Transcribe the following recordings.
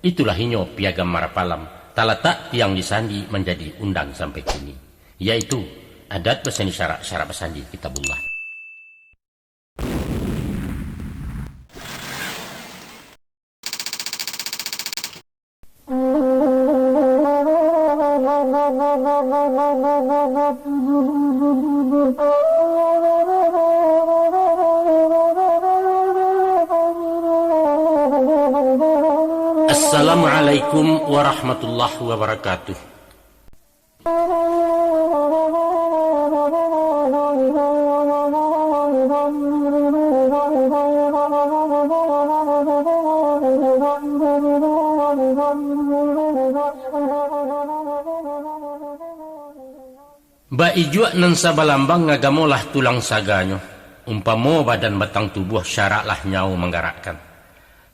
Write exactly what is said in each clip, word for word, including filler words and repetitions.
Itulah inyo Piagam Marapalam, talatak tiang di sandi manjadi undang sampai kini, yaitu adat basandi syarak, syarak basandi Kitabullah. Assalamualaikum warahmatullahi wabarakatuh. Bak ijuak nan sabalambang, agamo lah tulang saganyo. Umpamo badan batang tubuah, syarak lah nyawo manggarakkan.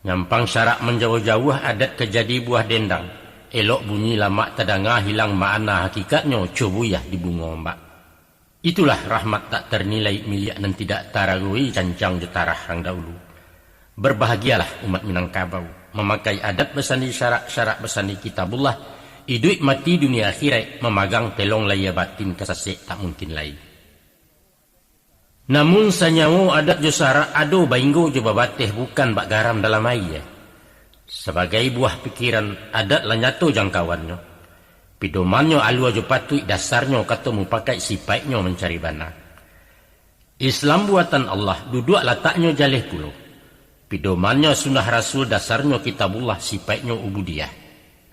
Nyampang syarak manjauah-jauah, adat ka jadi buah dendang. Elok bunyi lamak tadanga, hilang makna hakikatnyo, co buiah di bungo ombak. Itulah rahmat tak tarnilai, miliak nan tidak taragoi, cancang jo tarah rang daulu. Barbahagialah umat Minangkabau, mamakai adat basandi syarak, syarak basandi Kitabullah, iduik mati dunia akhiraik, mamagang telong lahia batin, ka sasek tak mungkin lai. Namun sanyawo adat jo syarak ado bainggo jo babateh, bukan bak garam dalam aia. Sabagai buah pikiran, adat lah nyato jangkauannyo. Pidomannyo alua jo patuik, dasarnyo kato mupakaik, sipaiknyo mancari bana. Islam buatan Allah, duduak lataknyo jaleh pulo. Pidomannyo sunnah Rasul, dasarnyo Kitabullah, sipaiknyo ubudiah.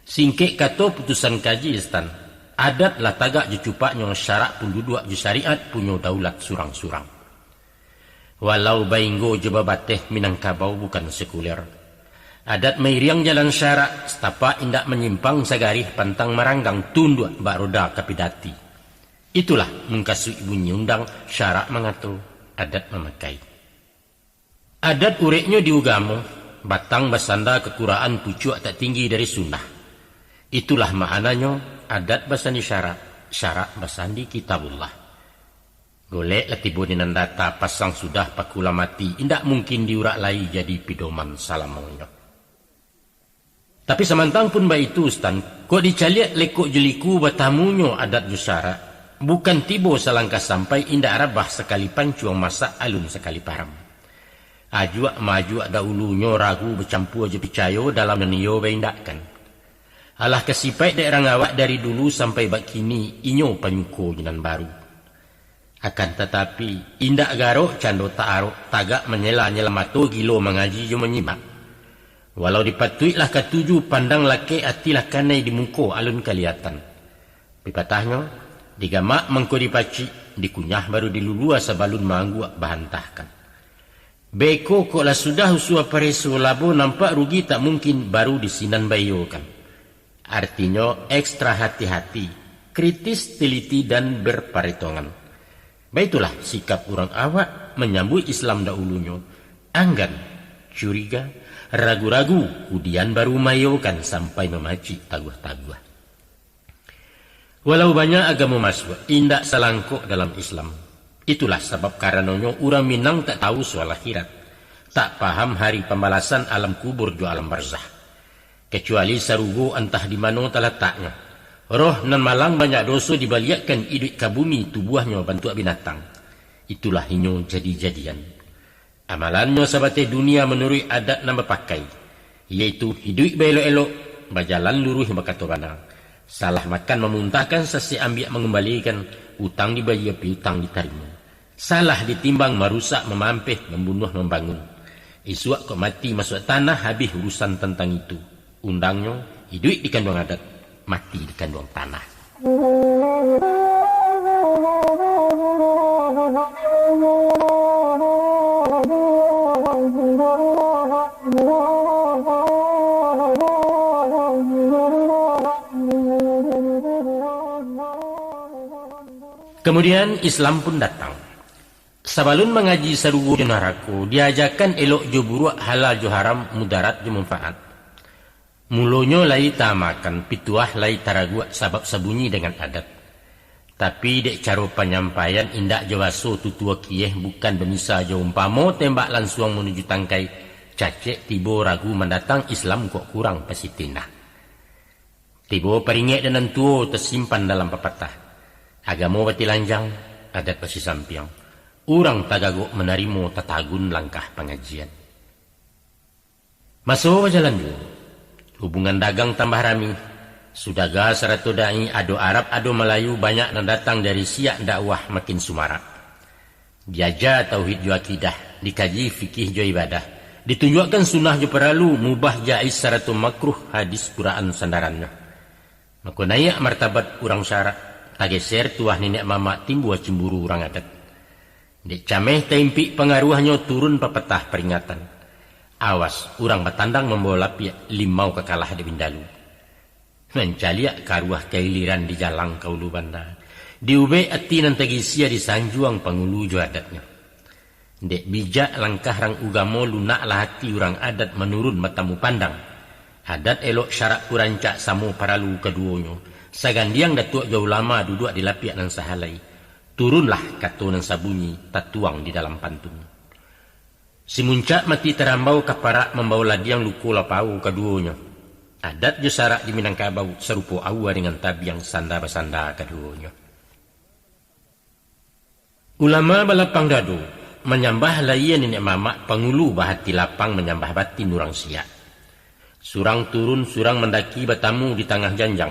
Singkek kato putusan kaji Istan, adat lah tagak jo cupaknyo, syarak pun duduak jo syariat, punyo daulat surang-surang. Walau bainggo jo babateh, Minangkabau bukan sekuler. Adat mairiang jalan syarak, satapak indak manyimpang, sagarih pantang maranggang, tunduak bak roda ka pidati. Itulah mungkasuik bunyi undang, syarak mangato, adat mamakai. Adat ureknyo di ugamo, batang basanda ka Quran, pucuak tak tinggi dari sunnah. Itulah maknanyo, adat basandi syarak, syarak basandi Kitabullah. Golek lah tibo di nan data, pasang sudah paku lah mati, indak mungkin diurak lai jadi pidoman salamonyo. Tapi samantang pun baitu, Stan, kok dicaliak lekok jo liku, batamunyo adat jo syarak, bukan tibo salangkah sampai, indak rabah sakali pancuang, masak alun sakali param. Ajuak maajuak daulunyo, ragu bacampua jo picayo, dalam nan iyo baindakkan. Alah ka sipaik dek rang awak, dari dulu sampai bakini, inyo panyuko jo nan baru. Akan tatapi, indak garok cando taarok, tagak manyela-nyela mato, gilo mangaji jo manyimak. Walau dipatuiklah katuju, pandang lakek ati lah kanai, di muko alun kaliatan. Pipatahnyo, digamak mangko dipacik, dikunyah baru dilulua, sabalun maangguak bahantahkan. Beko kok lah sudah usua pareso, labo nampak rugi tak mungkin, baru di sinan baiyokan. Artinyo, ekstra hati-hati, kritis, teliti, dan berparetongan. Baitulah sikap urang awak manyambuik Islam daulunyo, anggan, curiga, ragu-ragu, kudian baru maiyokan sampai mamacik taguah-taguah. Walau banyak agamo masuak, indak salangkok dalam Islam. Itulah sabab karanonyo urang Minang tak tahu soal akhirat, tak paham hari pambalasan, alam kubur jo alam barzah. Kacuali sarugo antah di mano talataknyo. Roh nan malang banyak doso dibaliakkan iduik ka bumi, tubuahnyo bantuak binatang. Itulah inyo jadi-jadian. Amalannyo sabateh dunia manuruik adat nan bapakai, yaitu hiduik baelok-elok, bajalan luruih bakato bana. Salah makan mamuntahkan, sasek ambiak mangumbalikan, utang dibayia piutang ditarimo. Salah ditimbang marusak mamampeh, mambunuah mambangun. Isuak kok mati masuak tanah, habih urusan tantang itu. Undangnyo, iduik dikanduang adat, mati dikanduang tanah. Kamudian, Islam pun datang. Sabalun mangaji sarugo jo narako, diajakan elok jo buruak, halal jo haram, mudarat jo manfaat. Mulonyo lai taamakan, pituah lai taraguak, sabab sabunyi dengan adat. Tapi, dek caro panyampaian, indak jo baso tutua kieh, bukan bamisa jo umpamo, tembak lansuang manuju tangkai, Cacek tibo ragu mandatang, Islam kok kurang pasitinah. Tibo paringek dek nan tuo, tasimpan dalam papatah. Agamo batilanjang, adat basisampiang. Urang tagagok manarimo, tatagun langkah pangajian. Maso bajalan juo, hubungan dagang tambah rami. Sudaga sarato dai, ado Arab, ado Malayu, banyak nan datang dari siak, dakwah makin sumarak. Diaja tauhid jo akidah, dikaji fikih jo ibadah, ditunjuakkan sunnah jo paralu, mubah jaiz sarato makruh, hadis Quran sandarannyo. Mako naiak martabat urang syarak, tageser tuah niniak mamak, timbua cimburu urang adat. Dek cameh taimpik pangaruahnyo, turun papatah paringatan. Awas, urang batandang mambawa lapiak, limau ka kalah dek bindalu. Mancaliak karuah kailiran, dijalang ka ulu banda. Diubek ati nan tagisia, disanjuang pangulu jo adatnyo. Dek bijak langkah rang ugamo, lunaklah ati urang adat, manurun batamu pandang. Adat elok syarak ku rancak, samo paralu kaduonyo. Sagandiang datuak jo ulama, duduak di lapiak nan sahalai. Turunlah kato nan sabunyi, tatuang di dalam pantun. Simuncak mati tarambau, kaparak mambawa ladiang, luko lapau kaduonyo. Adat jo syarak di Minangkabau, sarupo aua dengan tabiang, sanda basanda kaduonyo. Ulama balapang dado, manyambah layia niniak mamak, pangulu bahati lapang, manyambah batin urang siak. Surang turun, surang mandaki, batamu di tangah janjang.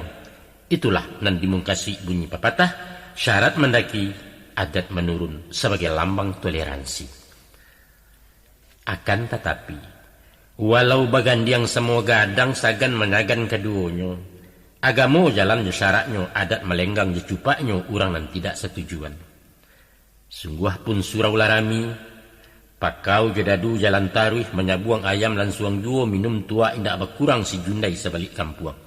Itulah nan dimungkasi bunyi papatah, syarat mandaki, adat manurun sabagai lambang toleransi. Akan tatapi, walau bagandiang samo gadang, sagan manyagan kaduonyo, agamo jalan jo syaraknyo, adat malenggang jo cupaknyo, urang nan tidak satujuan. Sungguah pun surau lah rami, pakau jo dadu jalan taruih, manyabuang ayam lansuang juo, minum tuak indak bakurang, si jundai sabalik kampuang.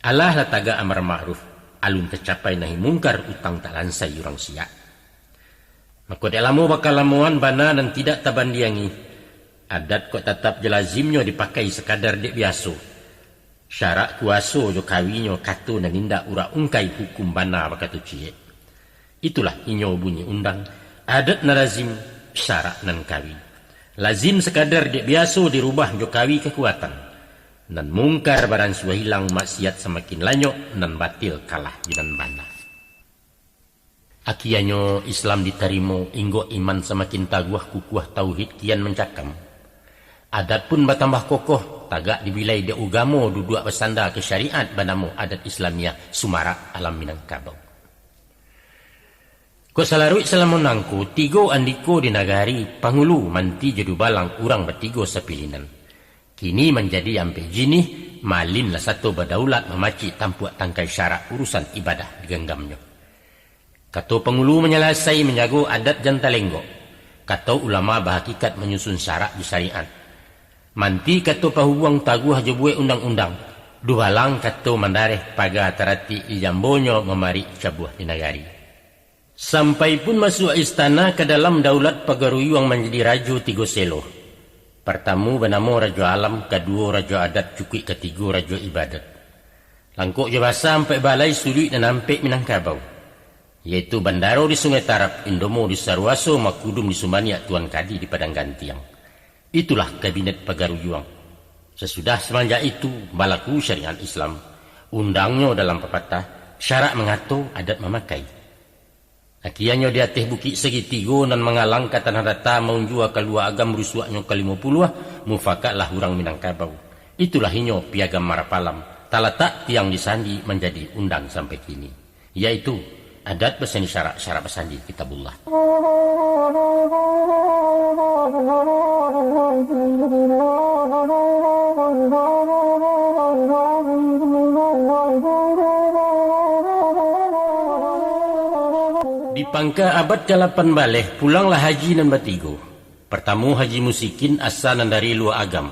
Alah lah tagak amar ma'ruf, alun tacapai nahi mungkar, utang tak lansai urang siak. Mako dek lamo bakalamoan, bana nan tidak tabandiangi, adat kok tatap jo lazimnyo, dipakai sakadar dek biaso. Syarak kuaso jo kawinyo, kato nan indak urak ungkai, hukum bana bakato ciek. Itulah inyo bunyi undang, adat nan lazim, syarak nan kawi. Lazim sakadar dek biaso, dirubah jo kawi kakuatan. Nan mungkar baransuah ilang, maksiat samakin lanyok, nan batil kalah jo nan bana. Akianyo Islam ditarimo, inggok iman samakin taguah, kukuah tauhid kian mancakam. Adat pun batambah kokoh, tagak dibilai dek ugamo, duduak basanda ka syariat, banamo adat Islamiah, sumarak alam Minangkabau. Kok salaruik salamo nangko, tigo andiko di nagari, pangulu, manti jo dubalang, urang batigo sapilinan. Kini manjadi ampek jinih, malin lah sato badaulat, mamacik tampuak tangkai syarak, urusan ibadah diganggamnyo. Kato pangulu manyalasai, manjago adat jan talenggok. Kato ulama bahakikat, manyusun syarak jo syariat. Manti kato pahubuang, taguah jo buek undang-undang. Dubalang kato mandareh, paga taratik di jambonyo, mamarik cabuah di nagari. Sampai pun masuak istana, ka dalam daulat pagaruyuang, manjadi rajo tigo selo. Partamu banamo Rajo Alam, kaduo Rajo Adat, cukuik katigo Rajo Ibadat. Langkok jo basa ampek balai, suduik nan ampek Minangkabau, yaitu bandaro di Sungai Tarab, Indomo di Saruaso, Makudum di Sumaniak, Tuan Kadi di Padang Gantiang. Itulah kabinet pagaruyuang. Sasudah samanjak itu, balaku syariat Islam, undangnyo dalam papatah, syarak mangato, adat mamakai. Akianyo di ateh bukik sagitigo, nan mangalang ka tanah data, maunjua kalua agam rusuaknyo ka limo puluah, mufakatlah urang Minangkabau. Itulah inyo Piagam Marapalam, talatak tiang di sandi, manjadi undang sampai kini. Yaitu, adat basandi syarak, syarak basandi Kitabullah. Di pangka abad kalapan baleh, pulanglah haji nan batigo. Partamu Haji Musikin, asa nan dari Lua Agam.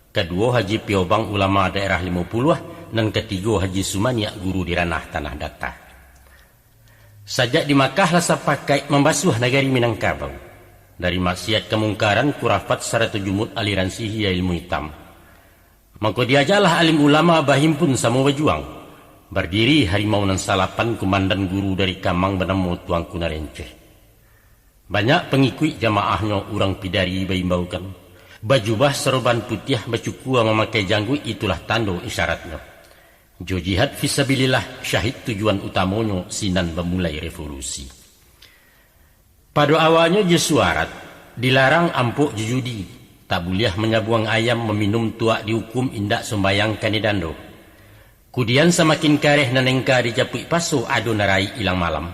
Kaduo Haji Piobang, ulama daerah Limo Puluah, nan katigo Haji Sumaniak, guru di ranah Tanah Data. Sajak di Makkah lah sapakaik mambasuah nagari Minangkabau. Dari maksiat kamungkaran, kurafat sarato jumut aliran sihia ilmu itam. Mangko diajalah alim ulama bahimpun samo bajuang. Bardiri harimau nan salapan, kumandan guru dari Kamang banamo Tuanku Narenceh. Banyak pangikuik jamaahnyo urang Pidari baimbaukan. Bajubah saroban putiah, bacukua mamakai jangguik, itulah tando isyaratnyo. Jo jihad fisabilillah, syahid tujuan utamonyo, sinan bamulai revolusi. Pado awalnyo jo suarat, dilarang ampok jo judi, tak buliah manyabuang ayam, maminum tuak diukum, indak sumbayang kanai dando. Kudian samakin kareh nan engka dijapuik paso, ado nan rai ilang malam.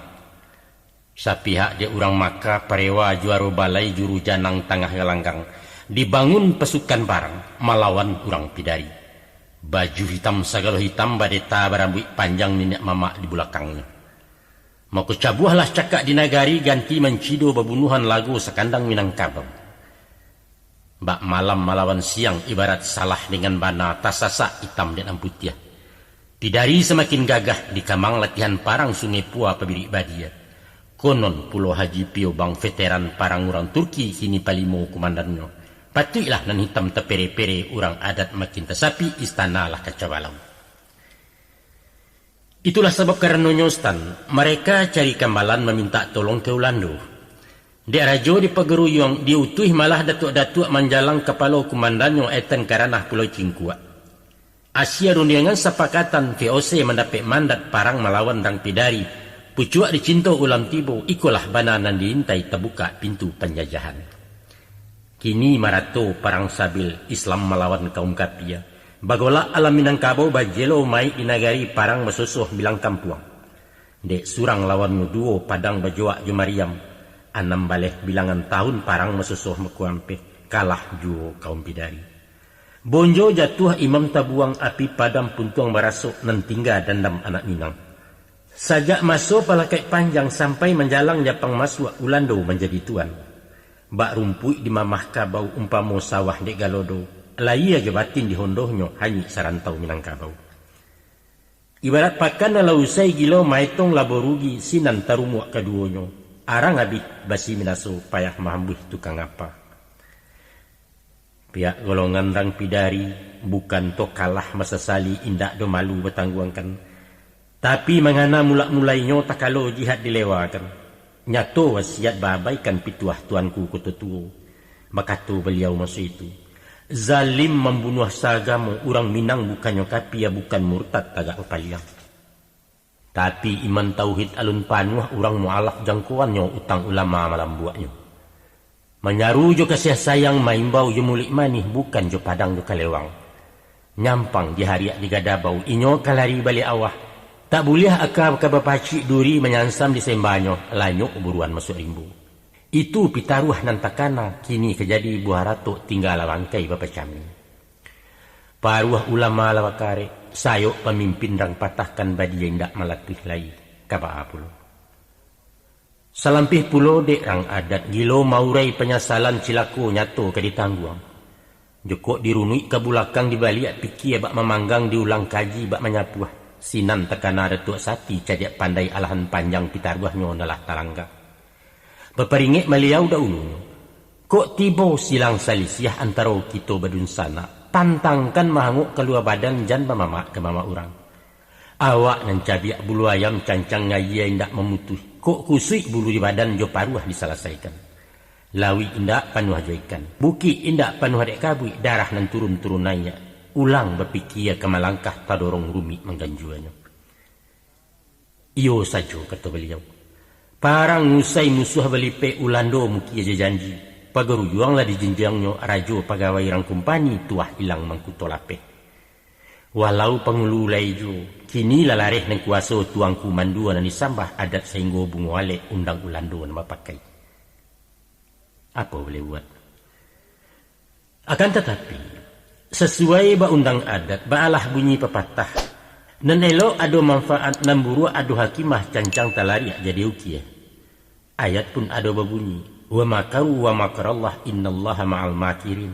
Sapihak dek urang Makkah, parewa juaro balai, juru janang tangah galanggang, dibangun pasukan parang malawan urang Pidari. Baju hitam sagalo hitam, badeta barambuik panjang niniak mamak di bulakangnyo. Mako cabuahlah cakak di nagari, ganti mancido babunuhan, lago sakandang Minangkabau. Bak malam malawan siang, ibarat salah dengan bana, tasasak itam dek nan putiah. Pidari samakin gagah, dikamang latihan parang Sungai Pua pabirik badia. Konon pulo Haji Piobang veteran parang urang Turki, kini palimo kumandannyo. Patuiklah nan hitam tapere-pere, urang adat makin tasapik, istana lah kacau balau. Itulah sabab karanonyo, Stan, mareka cari kambalan mamintak tolong ka Ulando. Dek rajo di Pagaruyuang, diutuih malah datuak-datuak manjalang kapalo kumandannyo Etan Karanah Pulau Cingkuak. Asia rundiangan sapakatan V O C mandapek mandat parang malawan Dang Pidari, pucuak dicinto ulam tibo, ikolah bana nan diintai, tabukak pintu panjajahan. Kini marato parang sabil, Islam malawan kaum kapia. Bagolak alam Minangkabau, bajelo maik di nagari, parang basosoh bilang kampuang. Dek surang lawan duo, Padang bajoak jo Mariam. Anam baleh bilangan tahun, parang basosoh makuampeh, kalah juo kaum Pidari. Bonjo jatuah imam tabuang, api padam puntuang barasok, nan tingga dandam anak Minang. Sajak maso palakaik panjang, sampai manjalang Japang masuak, Ulando manjadi tuan. Bak rumpuik di mamah kabau, umpamo sawah dek galodo, lahia jo batin dihondohnyo, hanyuik sarantau Minangkabau. Ibarat pakan nan lah usai gilo, maetong labo rugi, sinan tarumuak kaduonyo, arang abih basi minaso, payah maambuih tukang apa. Pihak golongan Dang Pidari, bukan to kalah masasali, indak do malu batangguangkan. Tapi mangana mulak-mulainyo, takalo jihad dilewakan. Nyato wasiat baabaikan, pituah Tuanku Koto Tuo. Bakato baliau maso itu, "Zalim mambunuah saagamo, urang Minang bukannyo kapia, bukan murtad tagak bapaliang." Tapi iman tauhid alun panuah, urang mualaf jangkoannyo, utang ulama malambuaknyo. Manyaru jo kasiah sayang, maimbau jo muluik manih, bukan jo padang jo kalewang. Nyampang dihariak digadabau, inyo ka lari baliak awah. Tak buliah aka ka bapacik duri, manyansam di sembanyo, lanyok buruan masuak rimbo. Itu pitaruah nan takana, kini ka jadi buah ratok, tingga lah bangkai bapacami. Paruah ulama lah bakarek, sayok pamimpin Dang patahkan, badia indak malatuih lai, ka baa pulo. Salampih pulo dek rang adat, gilo maurai panyasalan, cilako nyato ka ditangguang. Jokok dirunuik ka bulakang, dibaliak pikia bak mamanggang, diulang kaji bak manyapuah. Sinan takana Datuak Sati, cadiak pandai alahan panjang, pitaruahnyo nan lah talangga. Baparingek baliau daulunyo, kok tibo silang salisiah antaro kito badunsanak, pantangkan mahangok kalua badan, jan bamamak ka mamak urang. Awak nan cabiak bulu ayam, cancang ayie indak mamutuih, kok kusuik bulu di badan, jo paruah disalasaikan. Lauik indak panuah jo ikan, bukik indak panuah dek kabuik, darah nan turun-turun naiak, ulang bapikia ka malangkah, tadorong rumik mangganjuanyo. Iyo sajo, kato baliau. Parang usai musuah balipek, Ulando mukia jo janji. Pagaruyuang lah dijinjiangnyo, rajo pagawai rang kumpani, tuah ilang mangkuto lapeh. Walau pangulu lai juo, kini lah lareh nan kuaso, tuangku mandua nan disambah, adat sainggo bungo alek, undang Ulando nan bapakai. Apo boleh buat? Akan tatapi, sasuai ba undang adat, baalah bunyi papatah, nan elok ado manfaat, nan buruak ado hakimah, cancang talariak jadi ukia. Ayat pun ado babunyi, "Wa makaru wa makarallah, innallaha ma'al makirin."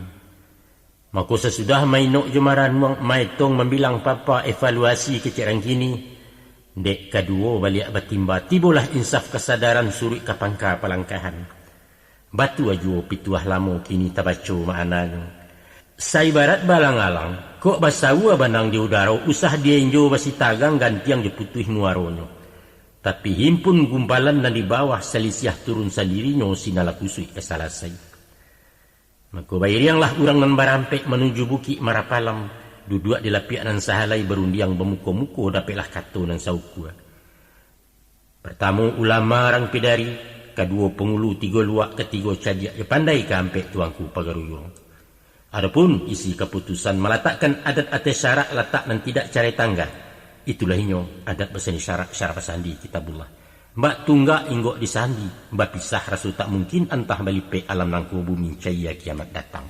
Mako sasudah mainok jo maranuang, maetong mambilang papa, evaluasi kecek rang kini, dek kaduo baliak batimba, tibolah insaf kasadaran, suruik ka pangka palangkahan. Batua juo pituah lamo, kini tabaco maananyo. Saibarat balang-alang, kok basaua banang di udaro, usah dienjo basitagang, gantiang jo putuih muaronyo. Tapi himpun gumpalan nan di bawah, salisiah turun sandirinyo, sinan lah kusuik ka salasai. Mako, bairianglah urang nan barampek manuju Bukik Marapalam, duduak di lapiak nan sahalai, barundiang bamuko-muko, dapeklah kato nan saukua. Partamo, ulama rang pidari, kaduo, pangulu tigo luak, katigo, cadiak jo pandai, kaampek, tuangku pagaruyuang. Adopun isi kaputusan, malatakkan adat ateh syarak, latak nan tidak carai tangga. Itulah inyo adat basandi syarak, syarak basandi Kitabullah. Bak tunggak inggok di sandi, bapisah raso tak mungkin, antah balipek alam nangko, bumi cayia kiamat datang.